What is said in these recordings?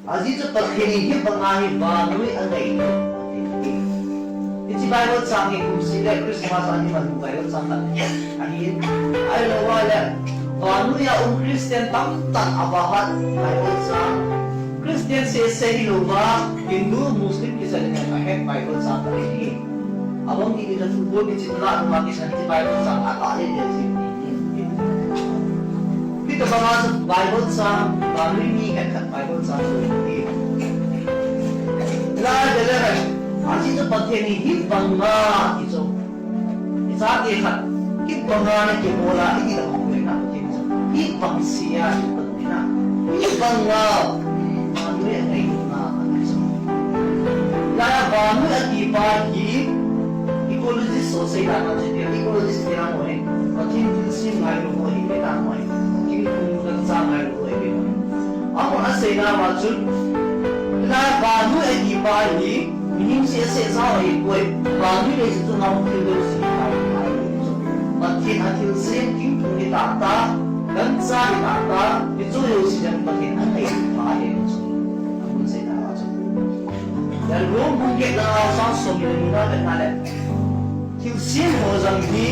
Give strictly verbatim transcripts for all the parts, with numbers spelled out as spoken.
Ajeh chu Pathen in hibanga hi vannoi angai. Hiche Bible chang hi kumseh le Christmas a iman Bible chang khat ahi. Ahilou le, vannoi a um Christian tamtah in ava hat Bible chang. Christian seh seh hilouva, Hindu, Muslim kisa le ahet Bible chang khat ahi. Abang ni kita football kichepna a nunga kisan hiche Bible chang atah le le ji. Hitobanga chu Bible chang, vannoi mi khat khat Bible chang chu hi. Lai de le, ajeh chu Pathen in hibanga ti chu. Ichate khat, hibanga nakibol a, iti dan a Pathen chu. Hibang seh a, Hibanga, vannoi angai na, ati chu. Laiya vannoi ati pa hi, ecologist ho seina a chu, ecologist ti na mo hi, Pathen thilsem ngailu ho hi, ti na mo hi, thingphung gancha ngailu ho hi, ti na mo hi. Amahon aseina uva chun, laiya vannoi ati pa hi, Mihem seh seh jao ahipoi, vannoi leiset chunga um thil jouse hi Pathen athilsem thingphung hi tahtah, gancha hi tahtah, hiche jouse jong Pathen angai pa ahi chu. Amun seina a chu. Then Rome bung get na chang som ni na na le. Thilsem ho jong hi,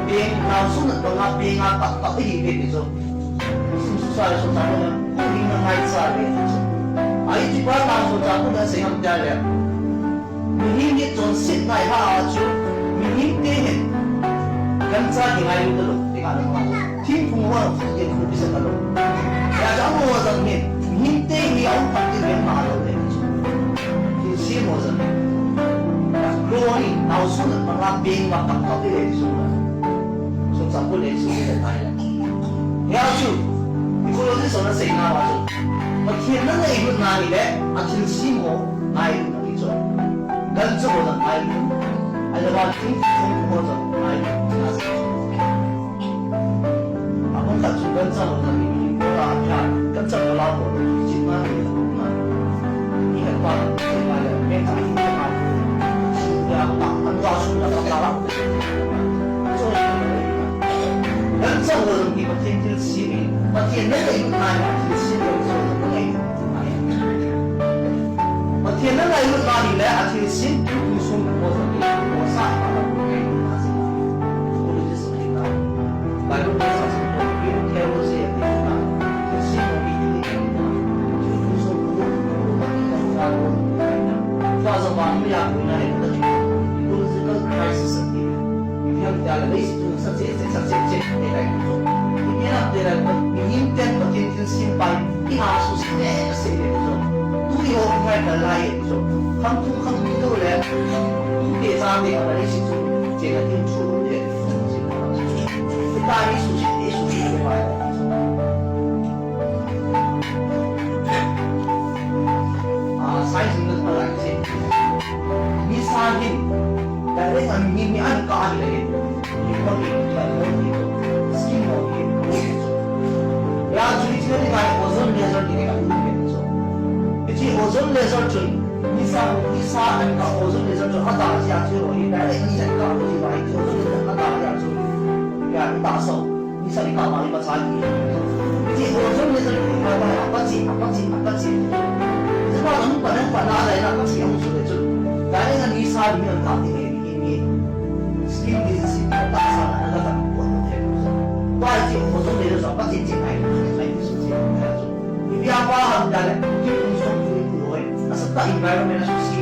peng, naosen a banga peng a tah tah ahi ve ti chu. Sum su sa le sum sa le, hung hing na ngai sa ve ti chu. Ahi chu pa naosen a banga sei ham tia le. Mihem hi chonsetna iha a chu, mihem te hin gancha kingailu talou, ti kha lou. Thingphung ho, thingphung kisa talou. Hijeh a chu amaho jong hin, mihem te hi aum khat ding veng ma lou le. Thilsem ho jong hin. Glory, naosen a banga peng a tah tah ahi ve ti chu. Sum sa le sum sa le. Hijeh a chu, ecologist hon aseina uva chu, Pathen nangailutna hile, athilsem ho ngailutna ti chu. Gancha ho jong ngailu. Ahilou le thingphung ho jong ngailu. Abang khat chu gancha ho jong ngailu. Gancha ho la ho, chin na ni na. Ni het pa, ni het pa le, me ta ni na. Chu ya ta, an wa su na ta la. Gancha ho jong hi Pathen thilsem hi, Pathen nangailutna hi thilsem jong chu nangai. Pathen nangailutna hile athilsem thingphung sung ho jong hi, ho sa pa la. Bible verse theology a ti na, thilsem ho hi thilsem ho, thilsem ho, thilsem ho, thilsem ho, thilsem ho, ecological crisis a ti. Mihem te le leiset chunga sa che che, sa che che, te lai chu. Mihem te le, mihem ten Pathen thilsem pa, iha suse te, se le chu. Tui ho ngai ta lai chu. Kham thum kham ni to le. Tute cha te ka leiset chu, che la tin chu le. Tui ta ni suse te, suse te pa. Ah, science in the Bible, nisa hin, direct a mihem hi ahin kah ahi le hin. Ni ko ni, ni ko ni, skin ko ni. Ya, chu ni chu ni ngai ozone layer ni ka ni so. Hiche ozone layer chu, nisa, nisa ahin kah ozone layer chu, ada ji a chu, ni direct ni ahin kah ji ba, ozone layer ada ji a chu. Ya, ta so. Nisa ni kah ma ni ma cha ni. Hiche ozone layer ni kah ma, apa chi, apa chi, apa chi. Jema nung pa nung pa na lai na apa chi ang chu le chu. Ka ni na nisa ni ang kah ni ni ni. Skin disease ni ta sa na na ta ko ni. Ba chi ozone layer apa chi chi ai ni ai ni su chi. Ni bia pa ham da le, ki ku so ku ni ku oi. Asa ta environment a su si.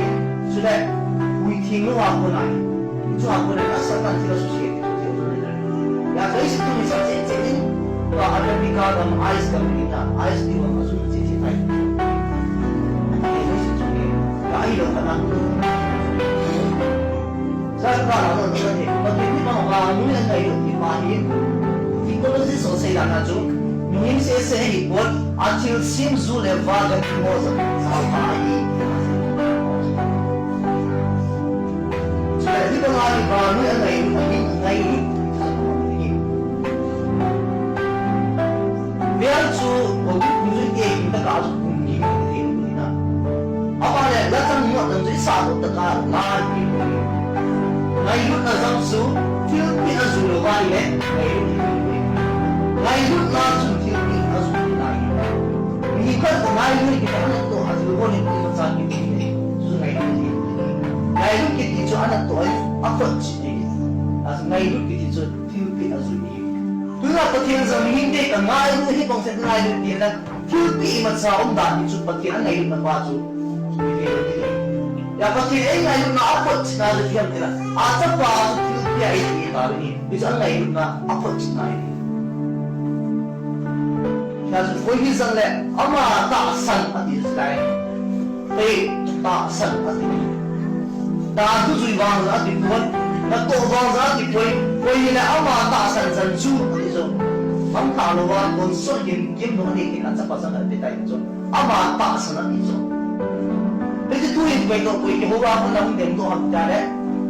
Su le, ui thing lo wa ko na. Chu a ko na asa ta chi lo su si. Ya, leiset chunga sa che che in, tua Antarctica gam ice gam ni ta, ice ti wa ma su che che tai. Leiset chunga, ka ai lo ka na. Sa ka na lo ka ni, Pathen in vannoi angai ti pa hi. Ecologist ho seina a chu, mihem seh seh hi pon, athilsem ju le va ka ti mo sa, sa pa hi. Chule hibanga hi vannoi angai, angai, angai. Vel chu, ko ku ku ju ke, ta ka ju ku ni, ni, ni na. Apa le, la chang mo, na ju sa ko ta ka, la ni. Ngailutna jong chu, thilpeh a ju lou va le, ngailut ni. Ngailutna chu, thilpeh a ju lou va le. Mi khat ko ngailut ni, ta na to, Tua akhut chih hi. Ngailut kiti chu thilpeh ajui hi. Tuna Pathen jong mihing te ka ngailut hi bang se ngailut ti la. Thilpeh imacha um dan hi chu Pathen angailutna pa chu. Ya Pathen eingailutna akhut chihna chu hiam ti la. Achapa chu thilpeh a eiti tauve. Hichu angailutna akhut chihna hi. Hichu koi hijong le ama tahsan ati jilai. Ei, tahsan ati. Dan thu jui vang jong ati poi, natoh vang jong ati poi, koi hile ama tahsan chan chu ati jong. Mang tha louva, konsol gim, gim nung ani kin achapa jong ati tai jong. Ama tahsan ati jong. Hiti thu hi koi toh koi kihou a kon la hung dem toh ham tile.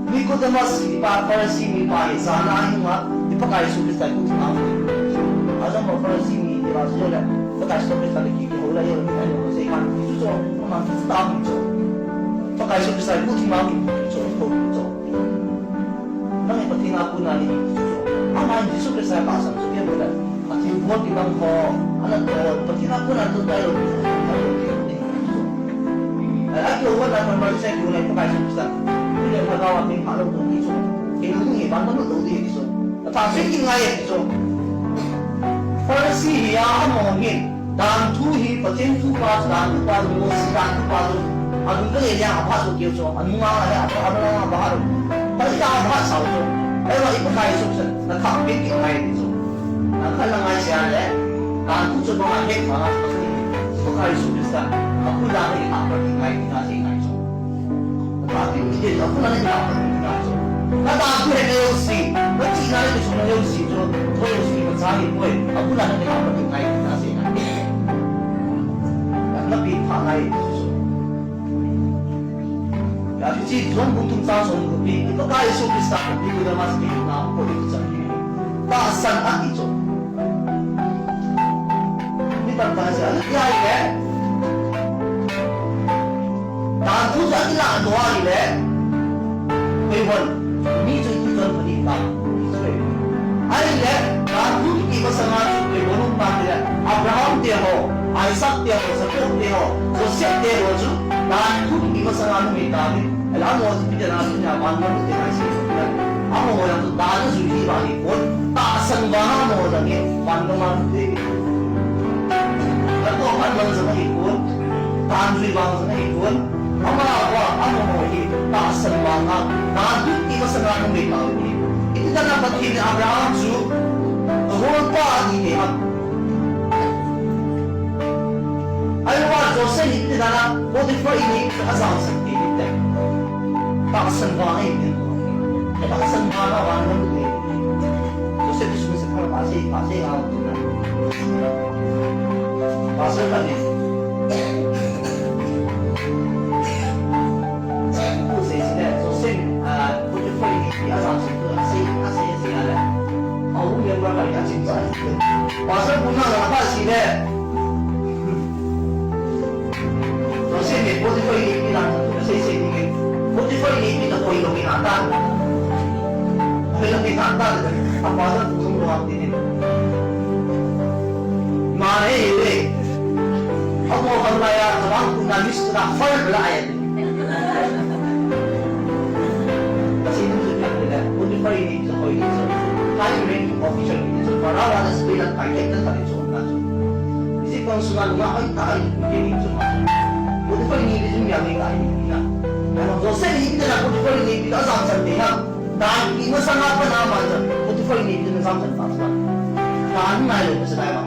Nicodemus kiti pa, Pharisee mipa hi, jana ahinga, i Pakai Jesu Christa hi kuthima. Ajong ma Pharisee mi ti la so le, Pakai Jesu Christa le ki, kihou la yo, ni ai lo se kan, Jesu so, ma ta mi so. Pakai Jesu Christa hi kuthima ki so, ko so. Nang hi Pathen a kona ni so. Ama Jesu Christa ka sam so ke bo le. Athilbol kibang ho, anatoh, Pathen a kona toh tai lo. Ai, akihouna conversation kihouna Pakai Jesu Christa. Tule lhagao a min phalou ding ti chu. Kei nung hi van manlut lou ding ti chu. Atha se kingai ti chu. Pharisee hi a, amaho hin. Dan thu hi, Pathen thu pa chu, dan thu pa chu, Mose dan thu pa chu. Adun kale nia apha chu keu chu. Anunga le apha, anunga apha chu. Pharisee apha sao chu. Ahivang i Pakai Jesu Christa. Na thah pin kingai ti chu. Na thah la ngai sia le. Dan thu chu bang a het ma. Pakai Jesu Christa. A kul dan hi thah pin kingai ti na se ngai chu. Na thah pin ki ti a kul dan hi thah pin kingai chu. Na dan thu het le u si. Na chi na le chu na le u si chu. Thoi u si ma cha hi poi. A kul dan hi thah pin kingai ti na se ngai. Na pin thah ngai ti chu. Hiche John bung thum chang som gup hi, i Pakai Jesu Christa hi Nicodemus kiti pa koi hi chu. Tahsan ati chu. Mi tamtah chu, ati ahile. Dan thu chu ati lah doh ahile. Koi hon, mi chu iti chon pha ding tam. Ahile, dan thu kiti masanga chu koi hon um tam tile, Abraham te ho, Isaac te ho, Jacob te ho, Joseph te ho chu, dan thu kiti masanga numei tauve. Ahile amaho chu ipi dinga tua van lam lut ding ahi. Amaho jong chu dan ajui hi vang ahipon, tahsan vanga amaho jong hi van lam a lut ding. Natoh phat vang jong ahipon, dan jui vang jong ahipon. Amavang, amaho hi, tahsan vanga, dan thu kiti masanga numei tauve. Iti dinga Pathen in Abraham chu, ahol pa ati ham. Ahivang Joseph hi iti dinga, Potiphar in hi, ajangsan ti te. Tahsan vang ahi ti. Tahsan vanga van lam lut ding. Joseph chu sum se phal pa se, pa se ngau tu na. Pastor khat in. Pu sei sei le, Joseph, ah, Potiphar in hi ajangsan tu, asei, asei, asei le. Au member khat in achim sa. Pastor pu na la pa sei le. Joseph hi Potiphar in ipi lang, asei sei ding. Potiphar in ipi ta koi lou in ata. Koi lou in ata. Apa sa tu lo ap ding. Ma le le. Amo kan la ya, tabang ku na list na file la ya. Kasi nung sa kanya nila, Potiphar in ipi ta koi lou in. High ranking official in, so Pharaoh na sa bilang target na tayo. Isi pang sunga lunga ai ta ai kini chu. Potiphar in ipi jun ya me ai na. Ano Joseph in ipi ta Potiphar in ipi ta jangsan te na. Dan kiti masanga pat na ma chu. Potiphar in ipi ta jangsan ta sa. Dan ngai lo sa dai ba.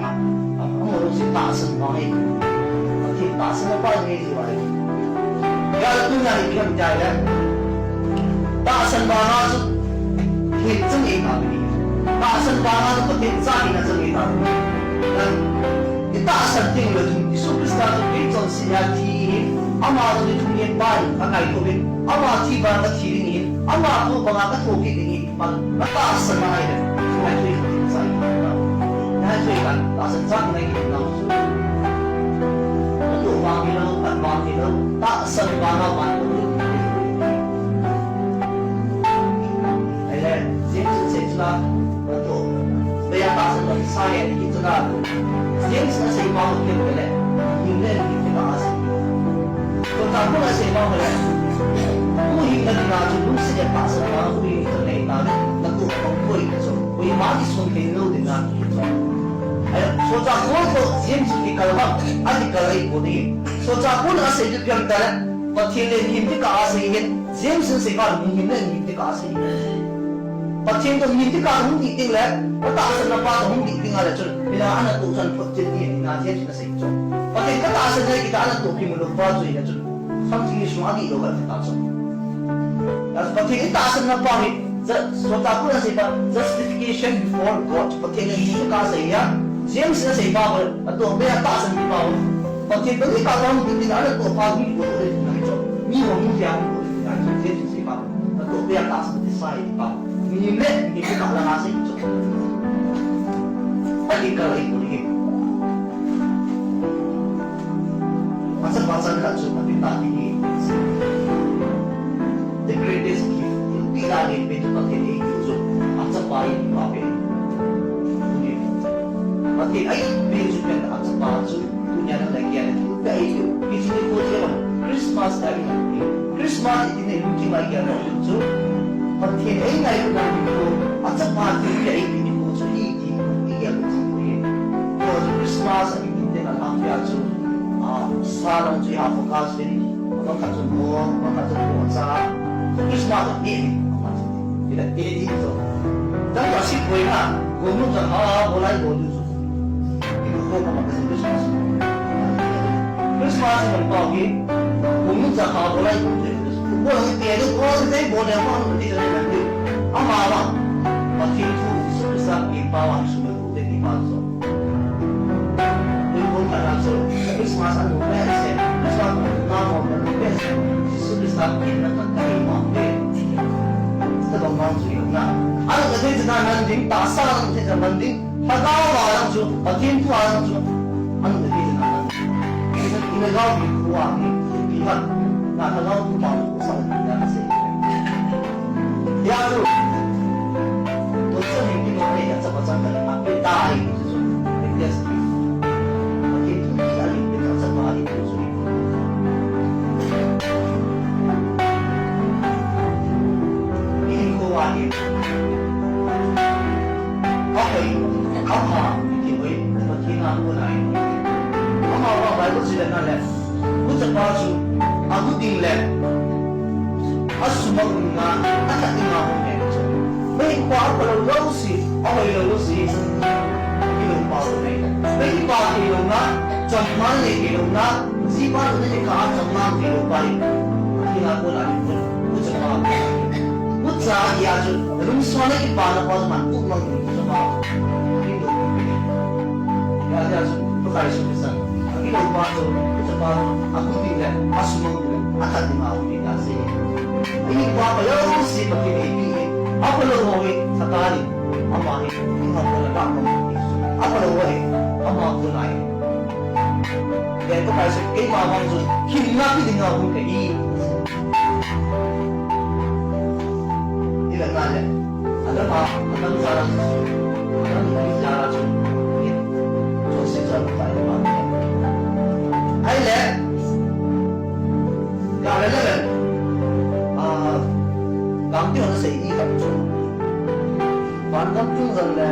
Amo lo si tahsan ba ai. Ati tahsan pa ni si ba ai. Ya tu na ipi ham ja ya. Tahsan vanga chu hi chu nei tauve. Tahsan vanga chu Pathen cha hina chu nei tauve. I tahsan teng le chun Jesu Christa chu kei chonse a thi hi, ama chu ni thum ni pa in akaito ve. Ama thi banga thi ding hi, ama tho banga katho kit ding hi, pan na tahsan na ai le. Ngai chu i Pathen cha hi. Ngai chu i kan tahsan cha ngai kit na. Natoh vang hilou, pan vang hilou, tahsan vanga van ko. Ahile, James in asei chu la, natoh. Bei a tahsan vang sa he, ni chu la. James in asei ma ho keu le, ni le ni keu la asei. Ko ta ko asei ma ho le. Ko hi Na dinga chu lungset le tahsan na hui ka nei ta le, na tu ka koi ka chu. Koima kisun thei lou dinga. Ai, socha Paul toh James chu kikal ham, akikal ahipoi. Socha Paul in asei chu ipi ham itile, Pathen le mihem kikah a asei ahin, James in asei pa mihem le mihem kikah a asei ahi. Pathen toh mihem kikah a hung ding ding le, atahsan na pa toh hung ding ding ahile chun, hilai a ana toh chan phot chet ding ahi, tina James in asei chu. Pathen katahsan le kikah a ana toh kimu lou pa chu ahile chun. Something is wrong, adih lou ka ta chu. That's Pathen in tahsan na pa hi, ju-, socha Paul in asei pa, justification before God. Pathen in mihem kikah a asei ahi. James in asei pa, atoh beh a tahsan pa. Pathen toh mihem kikah a hung ding ding ahile atoh pa hi ko le na chu. Mi ho mu dia ko le na chu James in asei pa. Atoh beh a tahsan ti sai pa. Mihem le mihem kikah a asei chu. Akikal ahipoi. Achapa changkhat chu apeh ta ti hi. The greatest gift. Thilpeh a lenpen chu Pathen in eipeh chu achapa eipeh. Pathen eipeh chu pen achapa chu tunia nang le kei a thilpeh eipeh. Hichu nikho chu Christmas a i Christmas i ti nei lungthim a i gel chu Pathen eingailut na nikho, achapa thilpeh eipeh nikho chu ahi ti i gel chu ahi. Chu Christmas a i tin te na lam pia chu, ah, sa lam chu i ha focus in, abang khat chu mo, abang khat chu mo cha. Christmas a ti ni, abang khat chu ti. Ila ti ti chu. Tang ka si poi na, ko nu cha ha, ko lai ko ju chu. Ibu ko ka ma ka Christmas. Christmas in pau hi, ko nu cha ha ko lai ko te. Ko ni te ni ko te ko ne ma ni te ni. Ama ma. Pathen thu Jesu Christa ki pa wa su me ko te ki pa so. Ni ko ka na so. Christmas an ko pe se. Christmas ko na mo ko pe se. Jesu Christa ki na ka ka ni ma pe. Sa ba ma su yo na. Ano ka te na nan ding ta sa nan te na nan ding. Lhagao a lang chu, Pathen thu a lang chu, anung le pi jeng a lang. I lhagao pi khu a hi, pi khat, na lhagao thu pa khu sa le pi na ka sei. Hia chu, to chu hin pi no nei ka chapa chang ka le, a pi ta ai chu chu, pi tia sa. Pathen thu pi a pi ta chapa ai chu chu. I hin khu a hi. Ahoi, apha, kihoi, Pathen a kona ahi. Amavang Bible sim le na le, ucha pa chu, agu ding le, asum a um na, athat ding a um e chu. Mei pa apha lou jouse, ahoi lou jouse, kilom pa chu nei. Mei pa kilom na, cham man le kilom na, Jipa toh nei kha a cham nang thei lou pa hi. Pathen a kona ahi pon. Ucha pa. Ucha ahi a chu. Lungsot a kipa na pa man pu mang ni ucha pa. Ahi lou. Ya ya chu. Pakai su kisan. Ahi lou pa chu. Ucha pa. Aku ti le. Asumang le. Athat ding a um ni ta se. Ahi pa pa lou si pa ki ni. Apa lou ho ni. Satani. Ama ni. Apa lou ho ni. Apa lou ho ni. Ama kona ahi. Ken Pakai chu keima vang chu hinna pe dinga hung kahi. Ivet na le, Adam a, Adam jal a chu, Adam jal a chu, chonset chu Pakai ma. Ahile, ka le le, ah, gam ti hon sei i kap chu. Van gam chung jal le,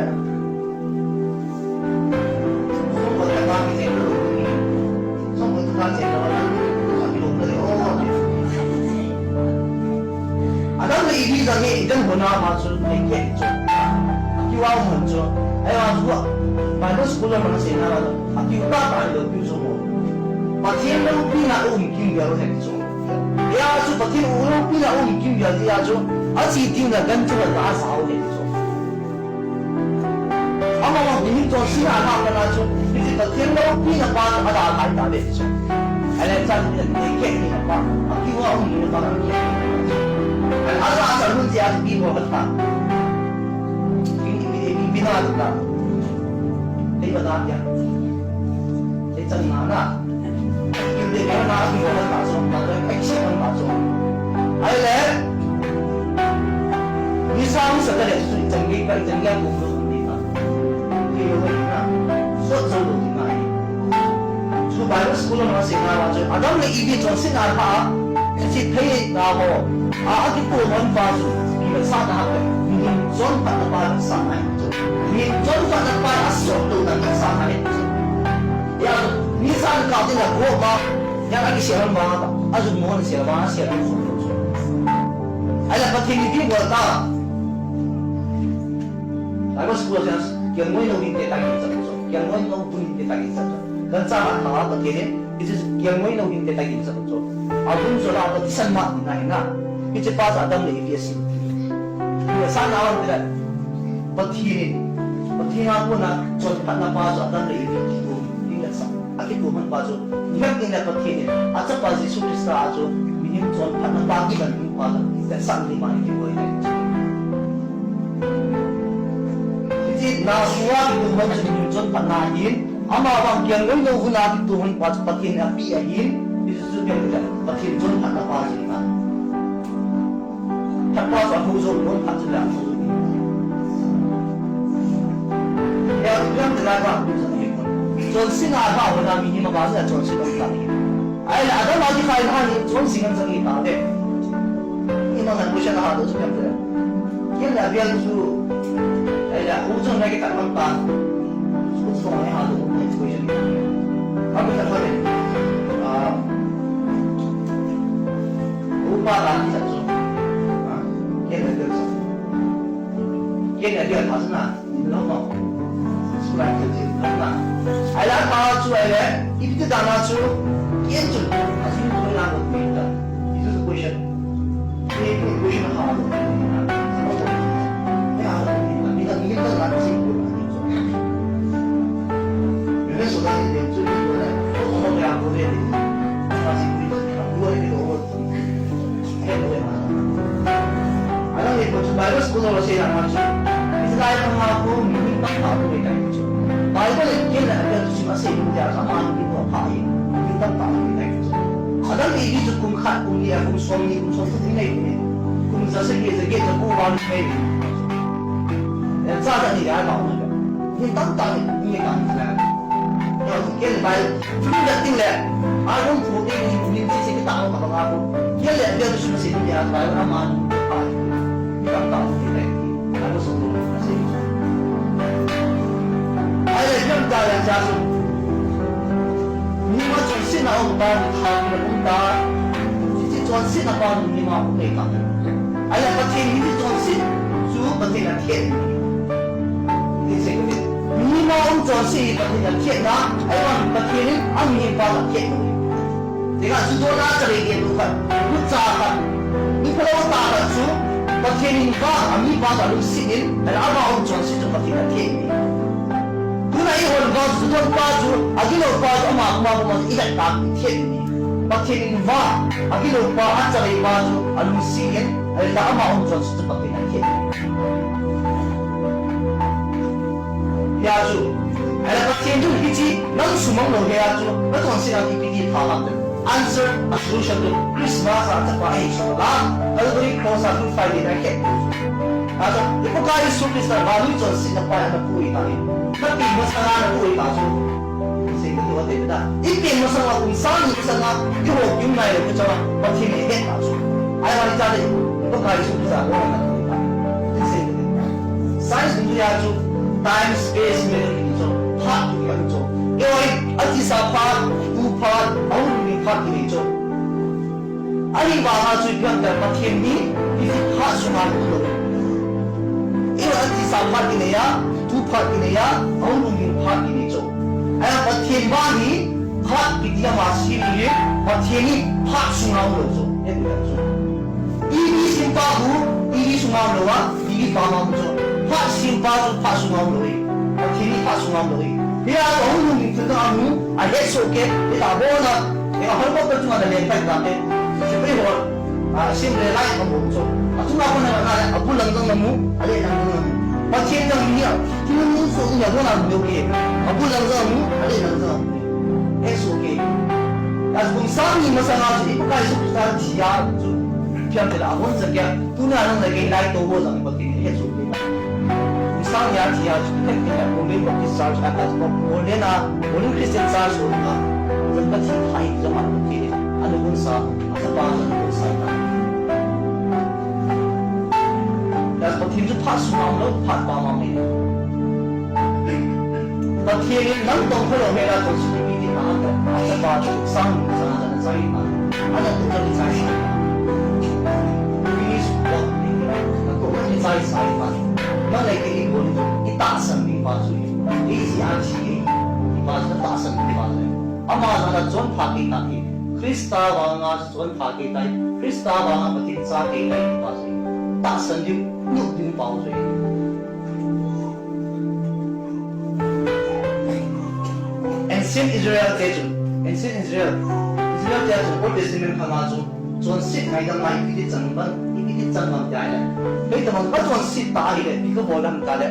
Adam le Evi jong hi Eden hon a ama chu nei keh chu. Akiu a um hon chu. Ahivang chu Bible scholar man seina a chu. Akiu tah tah hilou piu chu mo. Pathen loupina a um kim bia lou ahi ti chu. Hia chu Pathen loupina a um kim bia ti a chu. Achi teng le gan chu la ta sa u ahi ti chu. Amavang mihem chonset a lhah kah a chu, hiche Pathen loupina pa chu ada kai ta ve chu. Ahile chan ni nei keh ni pa, akiu a um ni pa. Ahile aja chan hun tia chu ipi bol khat ta. Ipi, ipi, ipi na ta. Ei ba na tia. Ei chan na na. Kin de ka na ki ko ta so, ta ka ki se ta so. Ahile. Ni sa ni sa ta le su chan ge ka chan ge ko ko ni ta. Ki lo ni na. So so lo ni na. Chu Bible school ma se na wa chu. Adam le Evi chonset a lhah. Hiche thei na ho, a, akitoh man pa chu, mi vetsahna ha, mihem chonphatna pa vetsahna ahi chu. Mihem chonphatna pa asot louna vetsahna ahi chu. Hijeh chun, mi sa ka tin a ko ma, ya akisel ma, ajum mo na sel ma, sel ma sot lou chu. Ahile Pathen in ipi bol ta. Bible school a, kelngoi lou hinte tia ginchat chu. Kelngoi lou bun hinte tia ginchat chu. Gancha a tha Pathen in, this is kelngoi lou hinte tia ginchat chu. Abun chu la Pathen san ma ni na hi na. Hiche pa chu Adam le Evi asim. Ni sa na on tile. Pathen in, Pathen a kona chonphatna pa chu Adam le Evi kimu. Ni la sa. Akitoh man pa chu, ihet in le Pathen in, achapa Jesu Christa a chu, mihem chonphatna pa kilan ding pa chu, vetsah ni ma ni kibol ahi. Hiche na sunga kitoh man chu mihem chonphatna ahin, ama vang kelngoi lou bun a kitoh man pa chu Pathen in apeh ahin, hichu chu Pathen chonphatna pa chu ahi. Thakpa chu ahung jou lon phat chu la ahung jou. Ya, lam te la ba, chonsetna a ba, hona mihem a ba, chonset a ba. Ahile, Adam a kikhai na hi, chonset a chang hi ta ve. Ima na question a ha do chu lam te. Ken la bial chu, ahile, hu chon na ki tak man ta. Chu song ni ha do, question. Abi ta kha le. Ah. Upa ta ni sa chu. Ah. Ken la bial chu. Ken a dia phasna, no, no. Subscribe to the, no, no. Ahile pa chu ahile, ipi ti dan a chu, ken chu, asin ko na ko mi ta. This is the question. Ni ko question ha lo. Ni ha lo, ni ta, ni ta, ni ta na si ko. Ni so da ni chu ko na. Ko ko ya ko ni. Asi ko ni ko ni ko. Alang ni ko chu Bible school lo se na ma chu. Israel ma ko mi tam pa ko ni kai chu. Bible in ken la ka chu ma se ni ya ka ma ni ko pa ni. Mi tam pa ko ni kai chu. Alang ni ni chu kum khat, kum ni, kum som ni, kum som ni nei ni. Kum ja se ke, ja ke, ja ko wa ni nei ni. Eh, ja ja ni ya ka ni. Ni tam ta ni, ni ka ni la. Ken bai, film da ting le, a rum pu ting ni, ni ti si ta ka ba ko. Ken le, ken su si ni a bai, a ma ni, a, ni tam ta ni le, a ko su ni, a si. Ahile, film da le ja su. Ni ma chonsetna um ta, ni tha ni um ta. Ti chonsetna pa ni ma um nei ta. Ahile, Pathen ni chonset, chu Pathen a thei. Ti se ko. Mi ma um chonse hi Pathen a thei na, ahivang Pathen in a mihem pa a thei. Tika chu dona chale ke tu khat, tu cha khat, tu phalou ta khat chu, Pathen in vang a mi pa a lungset in, ahile ama um chonse chu Pathen a thei. Tuna eihon vang chu don pa chu, agilou pa chu ama kuma kuma chu i het ta thei. Pathen in vang, agilou pa a chale pa chu, a lungset in, ahile ama um chonse chu Pathen a thei. Hia chu, ahile Pathen chun hiche, nang sumang lou hia chu, na chonsetna ipi ti pha ham te. Answer, a solution to Christmas a chapa ahi chu la, Calvary Cross a Good Friday na khet. Achu, i Pakai Jesu Christa vannoi chonsetna pa a na pui ta hi. Na pi masanga na pui ta chu. Sei ka tu ate da. I pen masanga kum sang ni masanga, i ho kium nai le ku chawa, Pathen in het ta chu. Ahivang i cha le, Pakai Jesu Christa ho na tu ta. Sei ka tu. Science tu ya chu, time, space, matter ni chu, phat tu ya chu. Eiho, atisa phat, tu phat, ahung ni phat ni chu. Ahivanga chu ipi ham itile Pathen hi, hiche phat sunga um lou. Eiho atisa phat kinei a, tu phat kinei a, ahung lhung ding phat kinei chu. Ahia Pathen vang hi, phat kiti ama sem hi, Pathen hi phat sunga um lou chu. Ipi ham chu. Ipi sempa hu, ipi sunga um lou a, ipi pa ma um chu. Phat sempa chu phat sunga um lou hi. Pathen hi phat sunga um lou hi. Hia chu ahung lhung ding chu amu, ahet soh kei, hita bona. Ega hoi bok ka chunga na leng pai ta te. Sepai ho. A, sim le lai ka mu chu. A chunga ko na na, a bu lang jong na mu, a le lang jong na mu. Pathen jong ni a, ki mu so ni a bo na mu ke. A bu lang jong mu, a le lang jong mu. He so ke. A kum sang ni masanga chu, i Pakai Jesu Christa thi a chu. Phiam te la, a bon sa kya. Tuna nang le ke lai to bo jong Pathen he so ke. Kum sang ni a thi a chu, he ke, Bombay Baptist Church, a ka ko, Bombay na, Bombay Christian Church, ko na. Jong ka thi thai, jong a Pathen. Anu kum sa. Asapa, Sumang lo phat pa ma me. Pathen in nang tong kha lo he la tong si ki ti ma ta. Asa pa tu sang ni sa na sa i ma. Ana tu ka ni sa i ma. Finish work ni. Na tu ka ni sa i ma. Na le ki ni ko ni. I ta san ni pa su. I si a si. I pa sa ta san ni pa le. Ama na la chonpha kei ta kei. Krista vanga chonpha kei tai. Krista vanga Pathen cha kei tai pa su. Ta san ni. Nu ni pa su. Ancient Israel te chun, ancient Israel, Israel te chun Old Testament khanga chu, chonset ngaidam a ipi ti chang ban, ipi ti chang ban tia le. Kei ta ban ka chonset ta ahile, ipi ka bol ham ta le.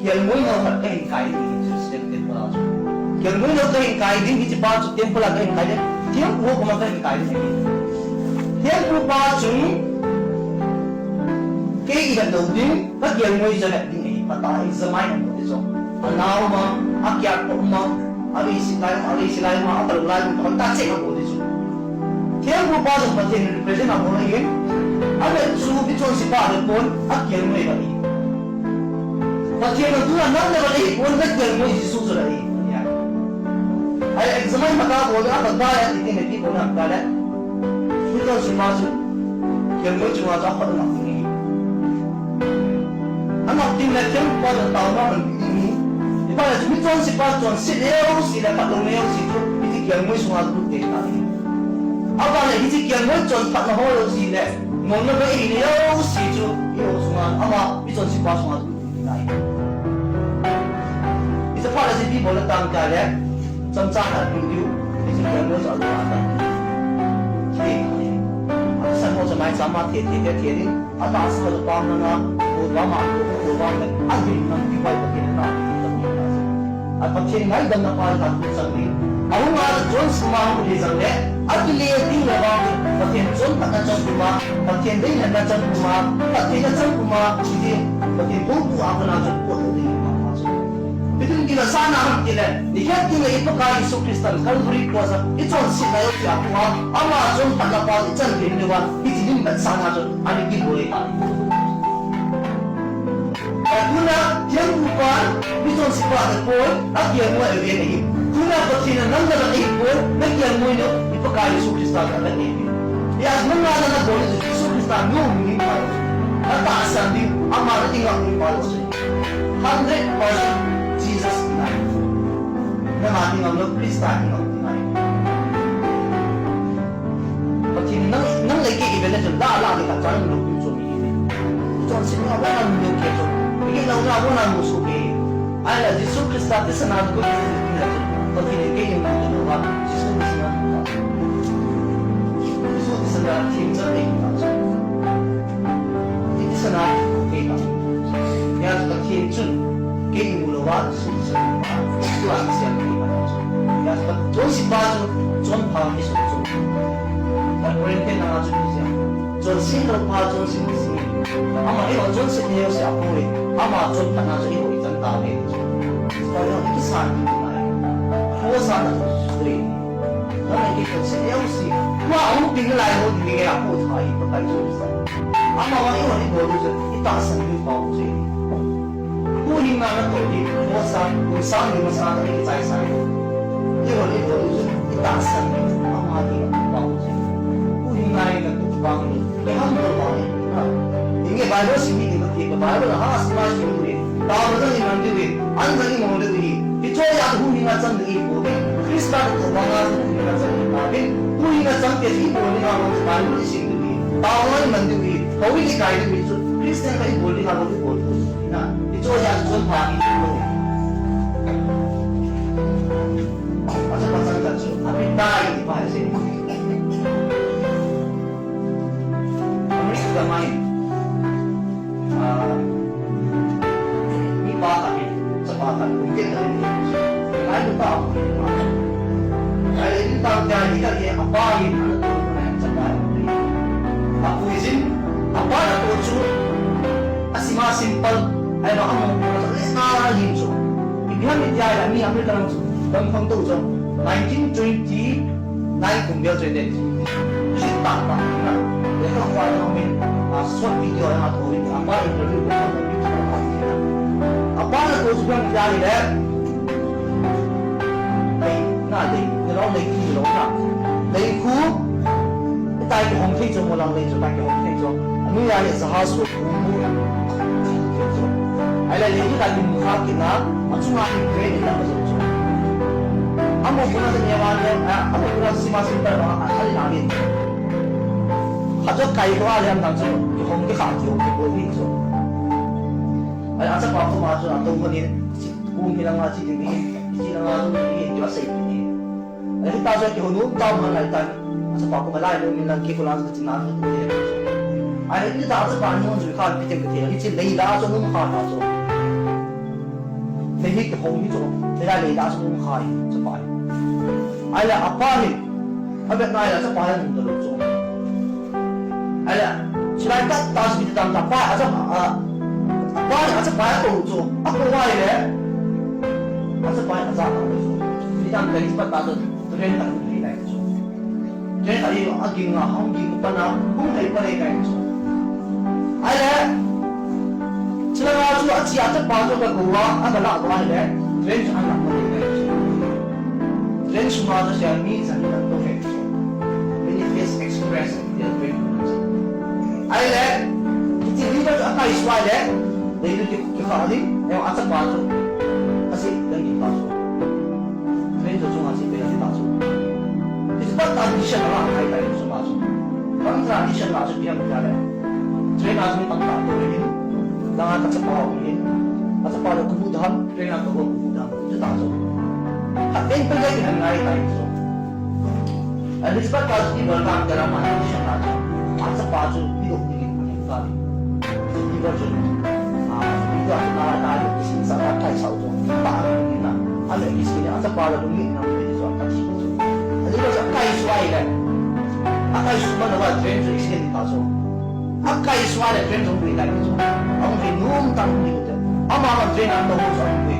Kelngoi nau khat ka hin kai ding Jerusalem temple a chu. Kelngoi nau ka hin kai ding, hiche pa chu temple a ka hin kai ding. Thempu koma ka hin kai ding. Thempu pa chun, kei i vet lou ding. Ka kelngoi chu het ding ahi, phat a examine a bol ding chu. Anao ma, akiat po ma, avei silai ma, avei silai ma, apalou lai ma, phat a check a bol ding chu. Thempu pa chu Pathen represent a bol ahi. Avet chu, mi chonse pa avet pon, akelngoi ahi. Pathen a tu a nam le ba ahi pon, na kelngoi Jesu chu ahi. Ai examine ma ka bol, a phat a ya ti ti ne ti bol na ka le. Mi chonse pa chu kelngoi chunga chu akhut a ngap ding ahi. Angap ding le thempu pa chu taona aman pe ding ahi. Ipi le chu mi chonse pa chonset jouse le phatlouna jouse chu hiche kelngoi sunga chu lut ding ahi. Aban le hiche kelngoi chonphatna ho jouse le ngolna bei hina jouse chu eiho sunga ama mi chonse pa sunga chu lut ding ahi. Hiche phat le chu ipi bol le tam ta le chomcha khat bol diu. Hiche kelngoi chu alut a ta. Thei. Asan ho chu maicham a the the the the ding. Atahsa chu pamna, kulva ma, kulva ma, ahin nam ti pai Pathen na, a Pathen ngaidamna pa hi tu chang ni. Ahung a chonse ma hung hi chang le, akile ding le vang chu, Pathen chonphatna chang kuma, Pathen deilhenna chang kuma, Pathen na chang kuma, ti, Pathen pu pu a kona chu pu ding ma ma chu. Pathen kila sana ham ti le, ni het ding le i Pakai Jesu Christa Calvary cross a, i chonsetna jouse a pu a, ama chonphatna pa i chan ding le va, hiche lim bet sana chu, Ani kiboi ta. Tuna, thempu pa, mi chonse pa avet pon, akelngoi avet ahi. Tuna Pathen a nam na avet pon, na kelngoi nu, i Pakai Jesu Christa ka avet ahi. Ya, nang na na bol Jesu Christa nu ni pa. Na tahsan ding, ama na ding a ni pa. Hundred percent Jesus in life. Na ma ding a lo Christa in life. Pathen nang, nang le kei i vet na chun la, la ding khat cha nang lungthim chu mi hi. Chonse nau a nang lungthim chu. Kei nau na bo nang musu kei. Ahile Jesu Christa thisan a ko ni na chu. Pathen kei i mu tu va. Jesu thisan a. Jesu thisan a thim cha kei ta chu. Thisan a kei ta. Ya Pathen chun kei i mu lou va. Tua siam ni ma chu. Ya, chonse pa chu, chonpha ni su chu. Ta Korinth na chu ni siam. Chonse lou pa chonse ni si. Ama eiho chonse ni jouse a poi. Ama chonphatna chu eiho i chan tauve. Pa eiho kisan ni ma. Ko sa na chu. Nang le kei chonse jouse. Tua hung ding lai ho ding nge a ko thai pa tai chu. Ama va eiho ni bol chu. I tahsan ni pa chu. Huhhingna natoh hi, masa, kum sang ni masa a kichai sa hi. Eiho, eiho, i tahsan ni, ama hi, pa. Huhhingna hi natoh pa hi, i ham lo pa hi. Inge Bible sim ni, ni, ni, Bible ha, sim, sim, sim, ni. Taona jong iman diu hi, an jong imang diu hi. Hiche a huhhingna chang diu hi, Christa natoh pa nga huhhingna chang diu hi. Huhhingna chang te hi, huhhingna Bible isim diu hi. Taona iman diu hi, houin ikai diu hi, chu Christian khat ibol ding a bol ding bol ding. Na, hiche a chonpha hi chu lo. Acha pa chang ta chu, api tai ti pa se. America mai. Ah, mi pa khat hi, chapa khat, kum get khat hi. Ngai lu ta. Ngai lu ta, ngai lu ta, ngai lu ta, apa hi, chapa. Apu jin, apa na to chu. Asima simple, ai ba amo, a le a lim chu. Ipi ham itia ila mi America lang chu, dam khang to chu. Nineteen twenty-nine kum bel chu inde. Chu ta ta na. Le ka kwa na min, a short video na to in, a pa interview ko na. Sugang jali le. Lei, na lei, ni lo lei khu, ni lo na. Lei khu. Itai kihong thei chu mo lang lei chu, tai kihong thei chu. Anu ya le saha su khu mu. Ai le lei khu tai mu kha kit na. Achunga ni kre ni na chu. Amo khu na ni wa ni, amo khu na sima sim ta ba, a, a, a, a. Kha chu kai khu a le am dang chu. Kihong ki kha kihong ki bo ni chu. Ai, achapa khu ma chu ato khu ni. Kum hi langa chi ding hi, chi langa ding hi, tia sei ding hi. Ai, hita chu kihonu tam han lai tan. Achapa khu ma lai lo min lang ki khu lang chi na. Ai, hita achapa ni hon chu kha pi teng ka thei. Hi chi lei la chu nung kha ta chu. Lei hi kihong hi chu. Lei la lei la chu nung kha hi, chapa hi. Ai la apa hi. Avet nai la chapa hi nung ta lo chu. Ai la, chilai ta ta si ta ta pa, achapa, a, apa ni achapa hi to chu. Ako wai le. Achapa hi acha ta lo chu. Ni tam kai pa ta chu, tu ren ta ni lai chu. Ren ta i a ging a, hong ging pa na, hong kai pa le kai chu. Ai le, chilai chu achi achapa chu ka ko wa, a ka la wa le. Ren chu an la pa le kai chu. Ren chu ma chu sia mi jan ta to he chu. Manifest express. Ai le, kiti ni ba chu akai suai le, nei tu ki, ki kha ni, ne achapa chu. Asi, dan ki pa chu. Train chu chunga si pe ni pa chu. Kiti ba tradition la kai kai chu ma chu. Bang tradition la chu biang ka le. Train a chu tam ta to ni. Langa ka chapa ni. Achapa le ku bu dam, train a ka bu dam. Chu ta chu. Kha pen pe le ki han ngai tai chu. Elizabeth pa chu Peter ta ka la ma ni sha ta chu. Achapa chu pi dok ni ni ta ni. Peter chu, a, Peter chu na ta ni sin sa ta kai sa chu. Ta ni na. A le ki sin achapa la ni na ni chu ta chi chu. Elizabeth chu kai suai le. Akai su ma na ba train chu accident ta chu. Akai suai le train jong pui tai chu. Ahung pui nom tah ni chu. Ama ma train a tou chu ahung pui.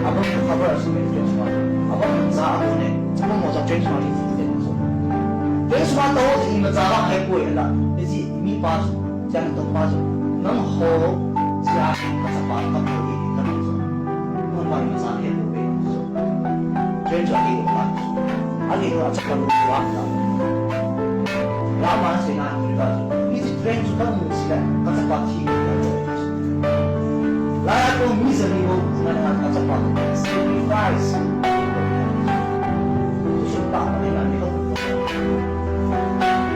Abang chu cover a si train chu. Abang min ja a ne. Abang mo ja train chu ni chu. Train chu ma tou chu ima ja la hai pui la. Ni si mi pa chu, jan tou pa chu. Nang ho sia ka sa pa ka pui ka chu. Nang ma ima ja hai pui chu. Train chu a ki ko pa. A ki ko a chapa lu wa na. La ma se na ni ba. Ni si train chu ka mu si la. Ka chapa thi. La ya ko mi se ni ko na ka chapa. Sacrifice. Chu pa ni na ni ko.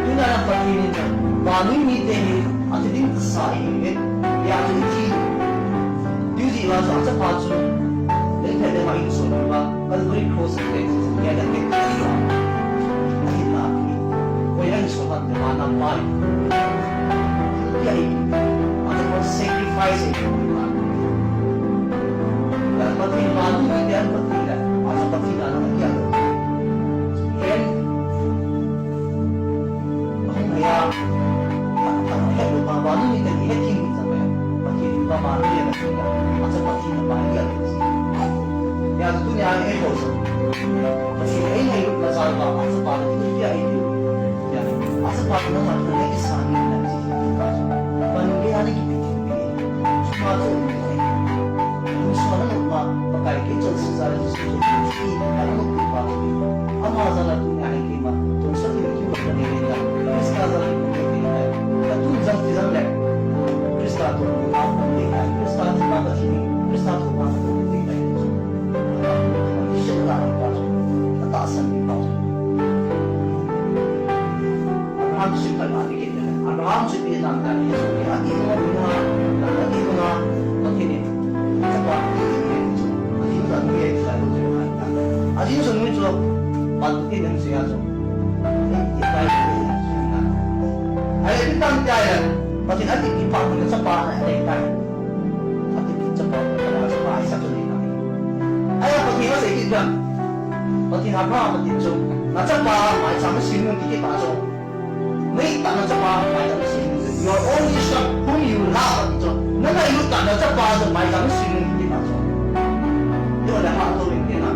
Tuna na pa ni na. Ba ni ni te ni. A ti ding sa i ni. Ya ni ti. Ti ji wa sa chapa chu. Le te le ma i so ni ba. Calvary cross a kei, kei a kei, kei a. Ahi na, koi a insung han te ma na pai. Kei a, a te kon sacrifice e koi na. Ka pati ma nu ni te a pati la, a sa pati na na kei a. Ken, ahung kei a, a, a, he lo ma ba nu ni te ni he king ni sa pe. Pati ma ma ni a sa, a sa pati na ma ni a. Ya, tunia ei ho sa. Pathen ei ngailutna jal a, a chapa chu tia ei tiu. Ya, a chapa chu nangma thil nei kisa ni na chi ka. Pan ke ani ki pi pi. Chuma chu ni. Chuma na ma, Pakai kei chonse jal a Jesu chu ki, a na ma pi pa chu. Ama jal a tunia ei keima, chonse ni ki pa ni na. Krista jal a ki pa ni na. Ka tun jang ti jang le. Krista toh ma pa ni na. Krista toh ma pa ni. Krista toh ma pa ni na. Abraham chu khat a ding in, Abraham chu ipi nang ta ni, a ding in, a ding in, Pathen in, a ding in, a ding in, a ding in, a ding in, a ding in, Pathen in, Ai, ipi tam tia ya, Pathen a ti ki pa ko na chapa na dei tai. A ti ki chapa ko na chapa ai sa ko ni na. Ai, Pathen a sei ki dam. Pathen a pa, Pathen chu. Na chapa mai sa ma sin mun ki pa chu. Nei ta na chapa mai sa ma sin mun. Your only son whom you love, Pathen chu. Na na yu ta na chapa chu mai sa ma sin mun ki pa chu. Yo na ha to ni na.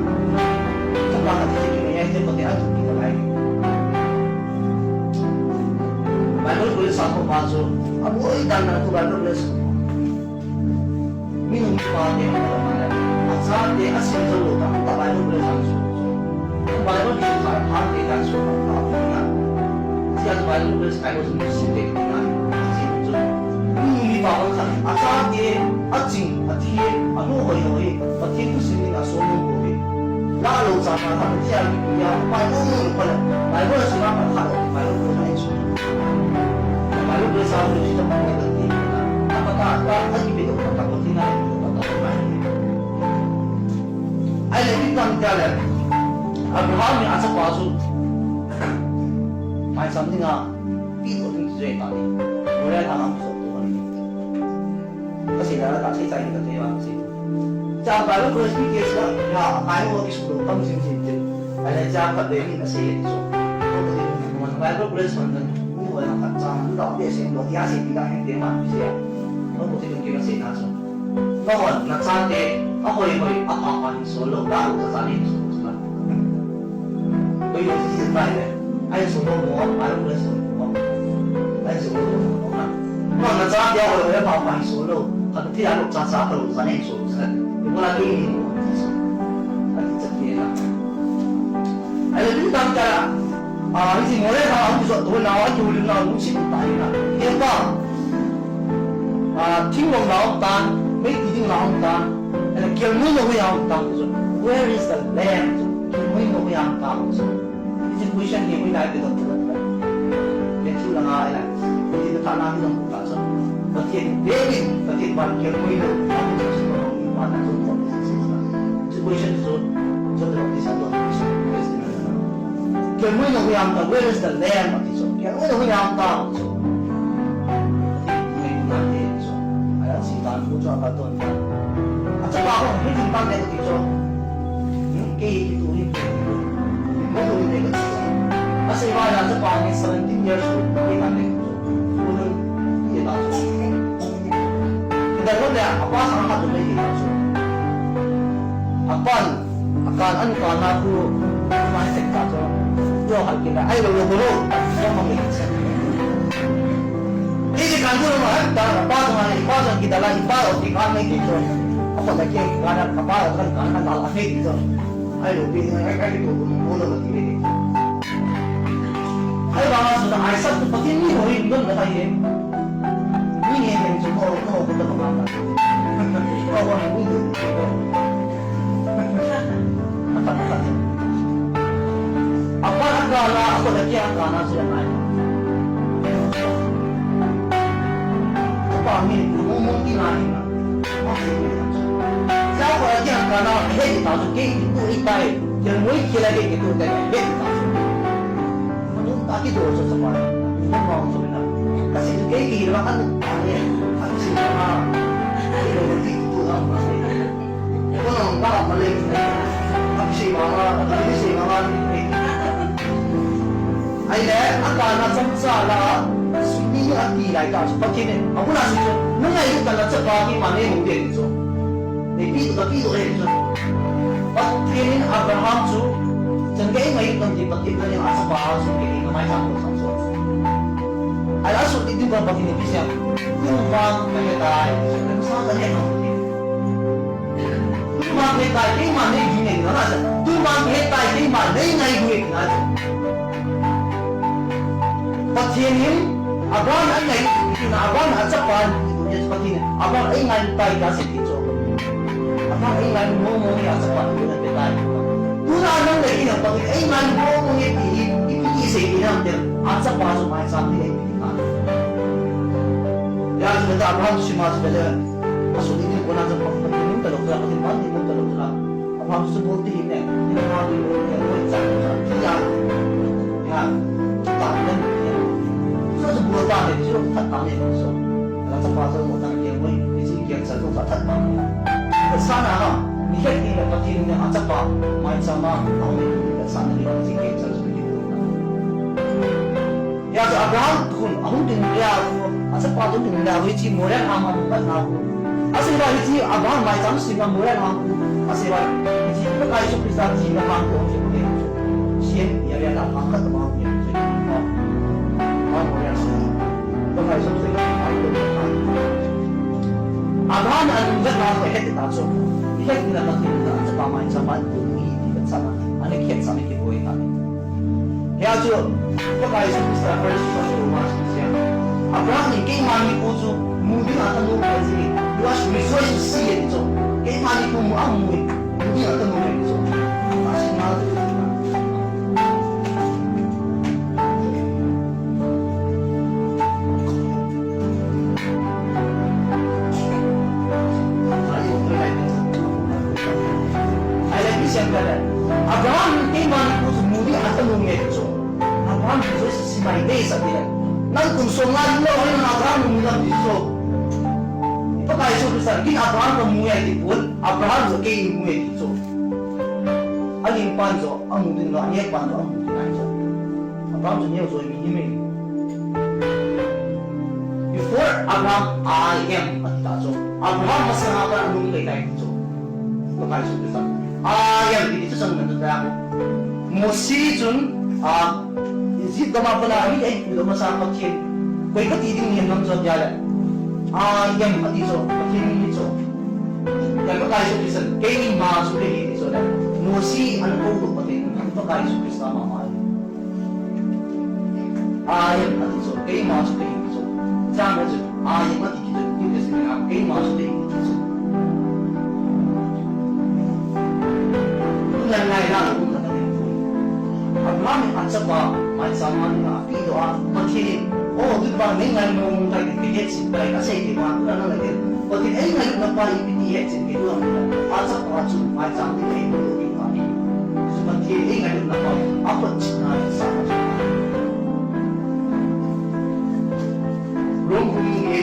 Chapa na ti ki ni ai te Pathen a ti ki na ai. Bible college sa ko pa chu, a boi dan na ko Bible college. Minung pa te, achate, asim jou lou, ta, ta Bible college a chu. Bible college a, a te ta chu, ta, ta, ta. Sia Bible college kai ho chu sim te, ta, sim chu. Minung pa pa khat, achate, aching, athi, anu hoi hoi, Pathen thusim in asol lou ko ve. Lah lou cha ma kha tia ki ya, Bible lou ko le, Bible sa ma kha, Bible ko na chu. Bible sa ko si ta ma ka ti. Apa ta, ta, ta ki pe to ta ko ti na, ta ta ta. Ai le ni tam ta le. Abraham ni asa pa su. Mai sam ni nga. Pi to ni je ta ni. Mo le ta ma so to ni. Kasi na ta sai sai ka te wa si. Cha Bible college pi ke sa, ya, ai mo ki school tam sin sin tin. Ai le cha ka be ni ka se so. Ko ko ni mo Bible college man ni ko ya ka cha, ni da be se, do ya se, ni da hen de man se ya. Ko ko ti ki ka se na so. Ko ko na cha te, a hoi hoi, a pa pa ni so lo, da lo cha ni so. Ko yo si bai le. Ai so lo mo, ai lo so mo. Ai so lo mo. Ko na cha te, a hoi hoi, a pa pa ni so lo. Ka ti a lo cha cha ka lo cha ni so. Ni mo la ki ni. Ai cha ke la. Ai le ni tam cha. A, ni si mo le ha, ni so to na, a ki u na, ni si ta ni na. Ye pa. A, thinglhang na um tan, meiti ding na um tan, and kelngoi na hui a um tan, so, where is the lamb? Kelngoi na hui a um tan, so, this is question hi hui na pe dot dot. Ye chu la nga ila, ye na ta na hi dong ta, so, Pathen, David, Pathen ban kelngoi na hui a um tan, so, pa na so, so, so, so, question so, so, so, so, so, Kelngoi na hui a um tan, where is the lamb? Ati chu. Kelngoi na hui a um tan, ati chu. Ati, ngai na te, ati chu. Ai, a si tan, bu chu a ka ton tan. A chapa ko, mi tin tan te, ati chu. Hmm, kei hi tu hi. Mo tu hi te, ati chu. A si va ya chapa ni seventeen years old, kei tan te, ati chu. Ku nun, ye ta chu. Kita lo le, a pa sang ha tu le, ati chu. A pan, Akan an kana ku, mai sek ta chu. Yo hal kita, ai lo lo lo. Yo mang ni. Ini kan ku lo ma ta, pa ta ma, pa ta kita la, pa o ti kan mai ki chu. Apa ta ki kan, pa ta kan kan la mai ki chu. Ai lo pi, ai ai ko ko lo ma ki ni. Ai ba ma su ta, ai sa tu pa ki ni ho i don da ye. Ni ni ni chu ko ko ko ta ma. Ko ko ni ni. Apa a kana, apa da kia kana sila nai. Apa mi, mo mo ti nai. Sa apa da kia kana, he ta so ke tu i tai. Dia mo i kila ke tu tai, he ta. Manu ta ki do so sa pa. Mo mo so na. Kasi ke ki la kan. Ani, ani si ma. Ki do ti tu na. Ko nang ka ma le. Ka si ma ma, ka si ma ma. Ai le, a kana chang cha la, sumi a ti lai ta, Pathen in, a bu la si chu, nang ai ta la cha pa ki ma ne mo de chu. Ne pi to, pi to le chu. Pathen in Abraham chu, chan ke mai kan ti Pathen in a cha pa chu ke ni mai ta ko sa so. Ai la su ti ti ba Pathen in pi sia. Ku ma ka ne tai, sa ka ne ma. Tuma he tai, keima nei ding nei na sa. Tuma he tai, keima nei ngai ding nei na sa. Pathen in, Abraham a ngai, na Abraham a chapa, Pathen in, Abraham a ngai tai ka se ti chu. Abraham a ngai mo mo ni a chapa, tu na pe tai. Tuna nang le ina Pathen a ngai mo mo ni ti, i pi ti se ti na te, a chapa chu mai sa ni le ti ka. Ya, chu ta Abraham chu ma chu le. Asun ni ko na jong pa, pa ni mun ta lo ta, pa ni mun ta lo ta. Abraham chu bol ti hi ne, ni ma ni bol ni ko cha ta ti ya. Ya, ta ne. So chu bol ta ne, chu ta ta ne so. La ta pa so mo ta ke mo, ni chi ke cha ko ta ta ta. Sa na ha, ni het ni pa ti ni a cha pa, mai cha ma, a ni sa na ni chi ke cha so ni ko. Ya chu Abraham khun ahung ding le a khu, a chapa hung ding le a khu, hiche Moriah lhang a hung kal na khu. Asei va hiche Abraham maicham simna Moriah lhang khu. Asei va hiche Pakai Jesu Christa thina lhang khu hung kal. Siem area la lhang khat ma hung kal. Moriah lhang. Pakai Jesu Christa lhang khu. Abraham a Vet na ko het ta chu. Ni het ni na ka ti na chapa mai chapa ni ti ka chana. Ani het sa ni ki koi ta. Hia chu, Pakai Jesu Christa first Peter Thomas Christian. Abraham in keima nikho chu mu ding a ka nom e ti. You are rejoice to see it chu. Keima nikho mu a mu e. Mu ding a ka nom e ti chu. A si na. Abraham in keima nikho chu mu ding a ka nom e ti chu. Abraham in Jesu si mai dei sa ti le. Nang kum som nga lo hin Abraham mu na ti chu. Pakai Jesu Christa in Abraham ka mu e ti pon. Abraham chu kei mu e ti chu. A ling pan chu a mu ding lo, a neh pan chu a mu ding lo chu. Abraham chu neo chu mi hi mai. Before Abraham, I am, ati ta chu. Abraham masanga a pat a nung kei tai chu. Pakai Jesu Christa. I am, ti chu chang na ta. Mose chun, a, Egypt gam a pat a mi ei pu lo masa Pathen. Koi ka ti ding ni nam chu tia le. I am, ati chu. Pathen ni chu. Tia Pakai Jesu Christa. Keima chu kei hi ti chu le. Mose an ko lo Pathen. Pakai Jesu Christa mama. I am ati chu, keima chu kei hi ti chu. Chang chu, I am ati kit chu, New Testament a, keima chu kei hi ti chu. Tun ngai la, tun na ka ti chu. Abraham in a chapa, mai chama ni a, pi do a, Pathen in, o, tu ba ni ngai mo mo tai, ti het sin tai, ka sei ti ma, tu na na le. Pathen ei ngailutna pa ipi ti hetchet kei tua mi a chapa chu maicham ding ei bol ding ahi. Pathen ei ngailutna pa a photchetna hi sa. Rom bung ni.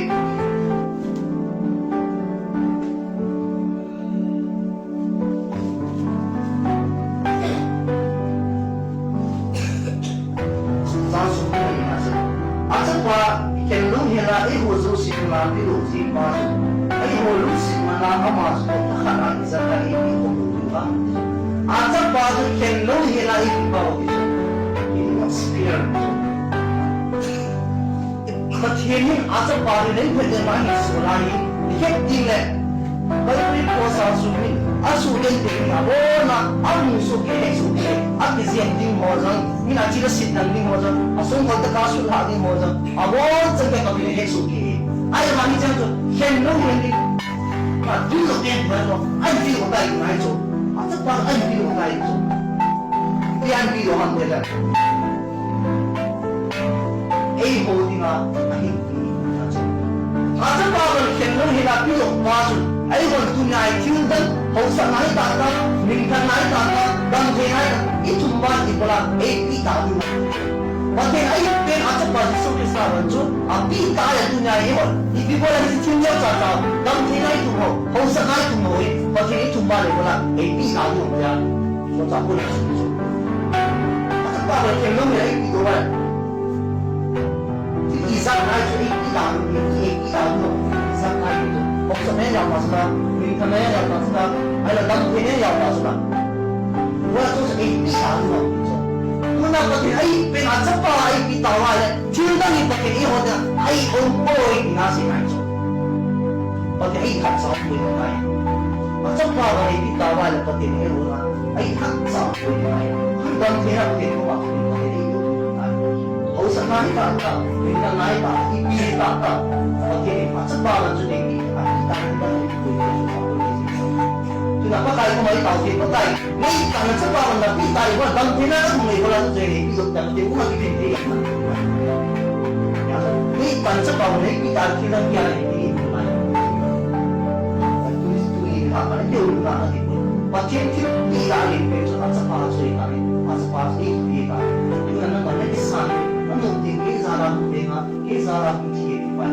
Chang sung ni na sa. A chapa khen lunghel a eiho jouse dinga pilou ji pa chu. Eiho lungset man a ama chu thakhat a ijat a ipi khom u diu ham. A chapa chu khen lunghel a ipi pa u ti chu. He did not spare. Pathen in a chapa hi lengphet le ma hi sol a hi, i het ding le. Calvary cross a sum in, a sum in teng in abon a, a mu soh kei, a soh kei, a kijen ding ho jong, min a chil a sit dan ding ho jong, a songkol tah a sut lha ding ho jong, abon chan kei a min a het soh kei. Ahivang hi chang chu, khen lou hen ding. Ma dul lo pen ba lo, a dil lo tai ngai chu. A chapa a dil lo tai chu. Pian pi lo ham te la. Eiho dinga ahin pi na chu. A chapa bang khen lou hela pi lou pa chu. Eihon tunia thil dang, hausatna hi tah tah, minthanna hi tah tah, damtheina hi tah, i thum ban i bol a, eipi ta diu. Pathen a ipi pen a chapa Jesu Christa bang chu, api ta le tunia eihon, ipi bol a hi thil neo cha cha, damtheina i thum ho, hausatna i thum ho hi, Pathen i thum ban i bol a, eipi ta diu ya. Mo cha ko na su. A chapa bang khen lou hela eipi to ba. Ti ijat nai chu eipi ta, eipi ta no. Ijat nai chu. Hausatna jao pa chu la, minthanna jao pa chu la, ahila damtheina jao pa chu la. Wa chu eipi ta no. Tuna Pathen a ipi pen a chapa eipi ta uva le. Thil dang hi Pathen in eiho dinga aum poi tina sei ngai chu. Pathen in khat cha poi ngai. A chapa bang eipi ta uva le Pathen in eiho dinga khat cha poi ngai. Thil damtheina Pathen koma Pathen in eiho dinga. Hausatna hi tah tah, minthanna hi tah, ipi hi tah tah. Pathen in a chapa bang chu eipi ta, eipi ta, eipi ta, eipi ta. Tuna Pakai koma i tao te, Pakai. Nei tah na chapa bang na pi ta i bol a damtheina na thum nei bol a chu nei pi lou ta te u ma ki pen te. Nei tah na chapa bang nei pi ta thil dang kia nei pi ni ma. Tu ni tu ni ha pa ni te u na ha ti ko. Pathen thil pi ta ni pe chu a chapa chu i ta ni. A chapa chu i pi ta. Tu na na ma nei sa ni. A nu ti ni sa la tu te nga. Kei jal a hung thi e ti pai.